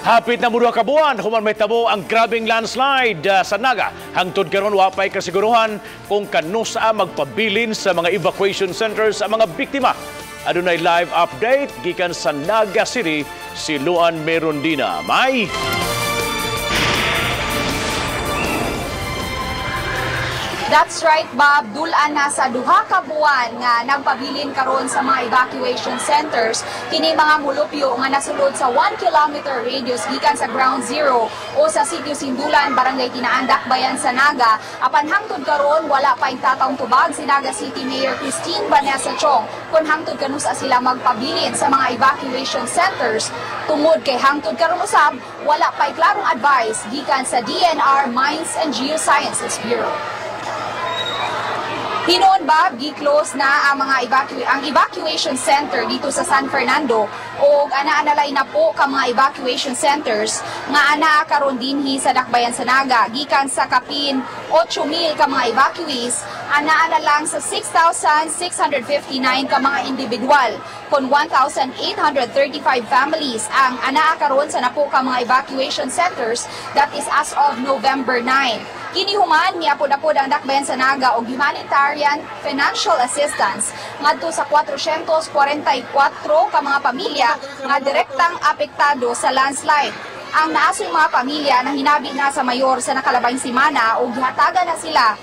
Hapit na moduha ka buwan human mahitabo ang grabeng landslide sa Naga. Hangtod karon wa pay kasiguruhan kung kanusa magpabilin sa mga evacuation centers ang mga biktima. Adunay live update gikan sa Naga City si Luan Merondina. May That's right, Bob. Dulaan na sa 2 ka buwan nga nagpabilin karon sa mga evacuation centers kini mga mulupyo nga nasulod sa 1 kilometer radius gikan sa ground zero o sa sitio Sindulan, Barangay Tinaan, Dakbayan sa Naga. Apan hangtod karon wala pa tatawng tubag si Naga City Mayor Christine Vanessa Chong kung hangtod kanusa sila magpabilin sa mga evacuation centers, tungod kay hangtod karon usab wala pa klarong advice gikan sa DENR Mines and Geosciences Bureau. Hinuon, Bob, gi-close na ang mga evacu ang evacuation center dito sa San Fernando ug ana-analay na po ka mga evacuation centers nga ana karon dinhi sa Dakbayan sa Naga. Gikan sa kapin 8,000 ka mga evacuees, ana na lang sa 6,659 ka mga individual, kon 1,835 families ang anaa karon sa napo ka mga evacuation centers. That is as of November 9. Kini human miapod-apod ang Dakbayan sa Naga og humanitarian financial assistance ngadto sa 444 ka mga pamilya nga direktang apektado sa landslide. Ang naasoy mga pamilya na hinabi na sa mayor sa nakalabayng semana ug gihatagan na sila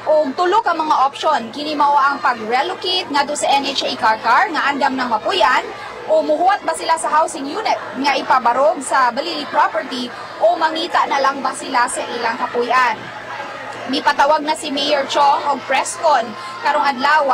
og tulo ka mga option. Kini mao ang pag-relocate ngadto sa NHA Carcar nga andam ng mapuyan, o muhuwat ba sila sa housing unit nga ipabarog sa Balili property, o mangita na lang ba sila sa ilang kapuyan. Mipatawag na si Mayor Chong og press con karong adlaw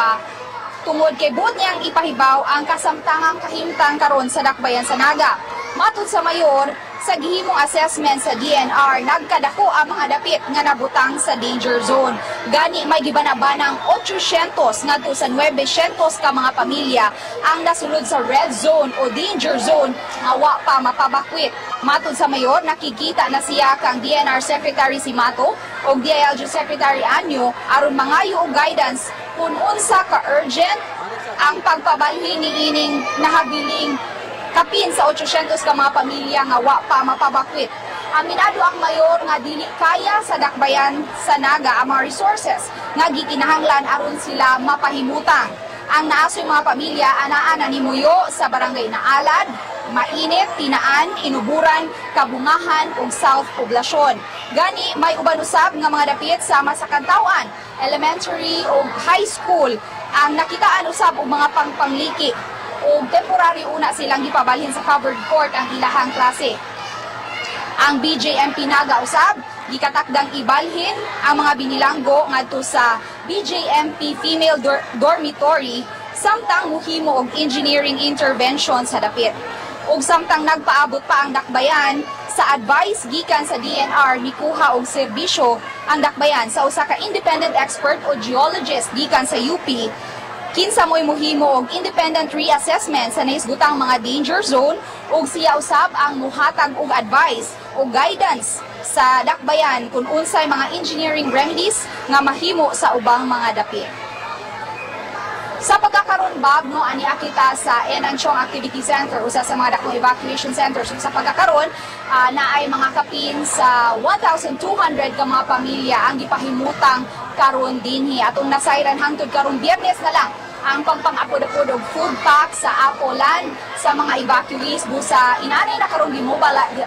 tungod kay buot niyang ipahibaw ang kasamtangang kahimtang karon sa Dakbayan sa Naga. Matud sa mayor, sa gihimong assessment sa DENR, nagkadako ang mga dapit nga nabutang sa danger zone. Gani may gibanabanang 800 ngadto sa 900 ka mga pamilya ang nasulod sa red zone o danger zone nga wa pa mapabakwit. Matud sa mayor, nakikita na siya kang DENR Secretary Simato o DILG Secretary Año aron mangayo og guidance kung unsa ka urgent ang pagpabalhin ni ining nahabiling kapin sa 800 ka mga pamilya nga wa pa mapabakwit. Aminado ang mayor nga dili kaya sa Dakbayan sa Naga ang mga resources nga gikinahanglan aron sila mapahimutang. Ang naasoy mga pamilya anaa na nimuyo sa barangay Naalad, Mainit, Tinaan, Inuburan, Kabungahan ug South Poblacion. Gani may uban usab nga mga dapit sama sa Kantawan Elementary ug High School ang nakitaan usab og mga pangpangliki ug temporary una silang gipabalhin sa covered court ang ilahang klase. Ang BJMP Naga usab gikatakdang ibalhin ang mga binilanggo ngadto sa BJMP Female Dormitory samtang muhimo og engineering intervention sa dapit. Ug samtang nagpaabot pa ang Dakbayan sa advice gikan sa DENR, mikuha og serbisyo ang Dakbayan sa usa ka independent expert o geologist gikan sa UP, kinsa mo'y muhimo og independent reassessment sa nahisgutang mga danger zone ug siya usab ang muhatag og advice o guidance sa Dakbayan kung unsay mga engineering remedies nga mahimo sa ubang mga dapit. Sa pagkakaroon, Bob, no, ani kita sa Enanchong Activity Center, usa sa mga dakong evacuation centers. So, sa pagkakaroon, na ay mga kapin sa 1,200 ka mga pamilya ang gipahimutang karon dinhi. Atong nasayran, hangtod karon Biyernes na lang ang pagpang-apod-apod og food pack sa Apolan sa mga evacuees, busa inanay na karon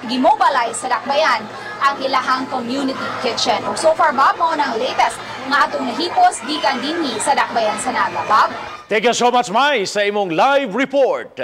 gimobilize sa Dakbayan ang ilahang community kitchen. Ug so far, Bob, mao nang latest nga atong nahipos gikan dinhi sa Dakbayan sa Naga. Bob? Thank you so much, Mai, sa imong live report.